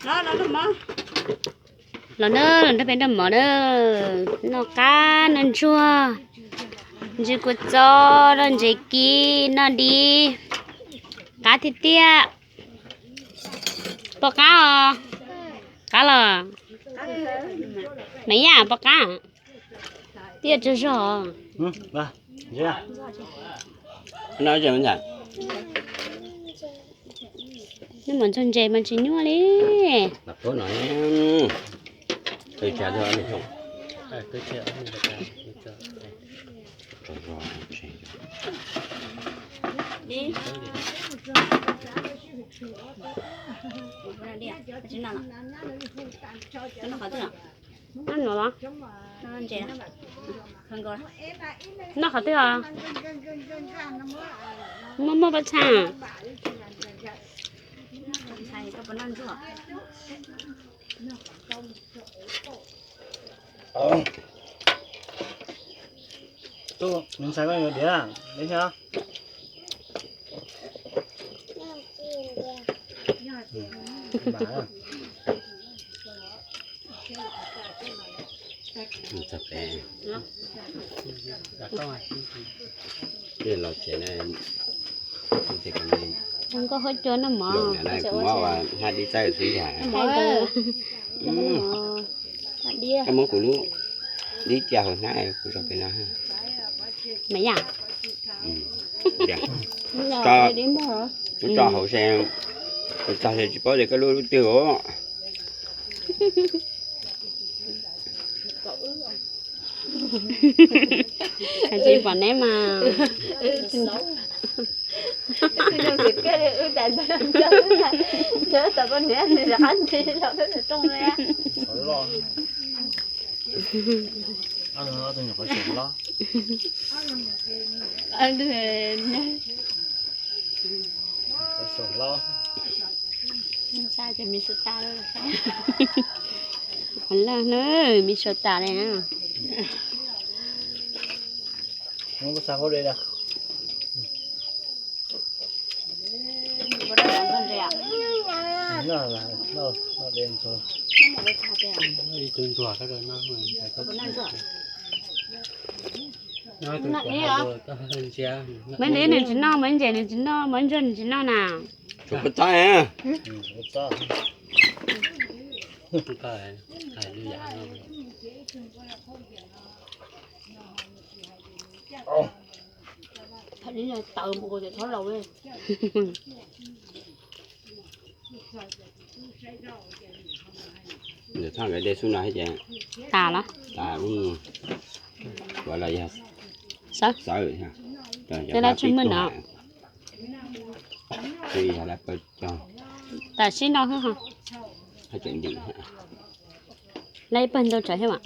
Los na, los nrog peb noj mov na. Noj qab noj ntsuag, ntsis kua txob, noj ntses kib, noj dib. Qab tiag tiag. Pom qab os. Qab los? Mas yam pom qab. Tiaj tsawg zog. Noj mov ntsuag ntses mas tsis nyuaj li. Noj nuav los? Noj qhov twg os? Muaj muaj pob txha. Tus ntxhais koj yuav diav, diav thiab. Nkauj huab cua noj mov. Kuv muab ua hab dib txawb xwb yog. Koj muab kuv lub dib cia hauv hnab kuv tso pem no. Mas yam. Kuv tso hauv se, kuv txog se tsis paub tias koj lub lub twg os. Tsis pom neb mas. Qhov laj na, mi sua tas li na. Maiv ntses nws tsis noj, maiv ntses nws tsis noj, maiv ntsuag nws tsis noj na. Ntawm thaj nkawd de xub no thiab ces tas los? Tas, ua los yog xawb, xawb, cov lab tswj muaj no. Tam sim no hab, hab tseem ntim, lawv ib pawg ntau tsawg thiab mas.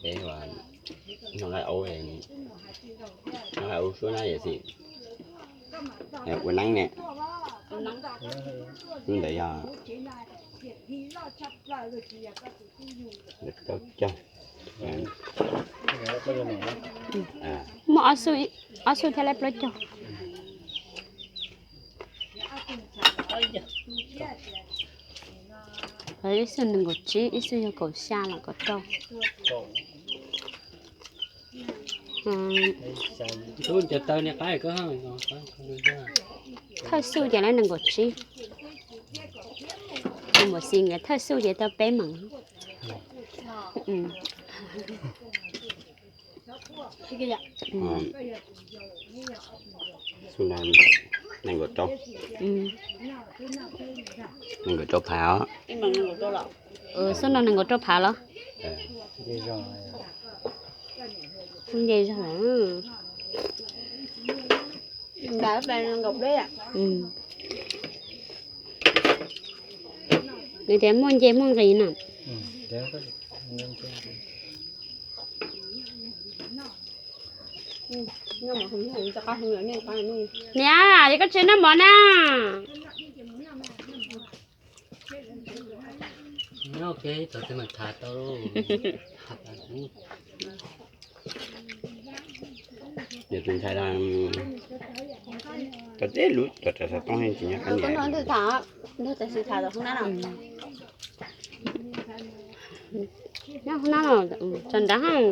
Peb ua noj nqaij aub, noj nqaij aub suab na yom, xim ua neeb ne. Ntawd yog plaub caug. Muaj ob xub thiab lab plaub caug. Ib xub nees nkaum tsib, ib xub yog kaum xya los kaum rau. Thawj xub ces lab nees nkaum tsib. Tus muam xis nkawd thawj xub ces tau peb meem. Xub no nees nkaum rau, nees nkaum rau phav os. Xub no nees nkaum rau phav los? Nce zog lawm. Nws tias muaj nce muaj nqis na. Niam, yog koj tsis noj mov na. Tus ntxhais los tau teb lub tuam rawv xov tooj tsis nyob qab niam. Nrog tais xwm tham hauv nab no. Nyob hauv nab no, tso nrad hauj.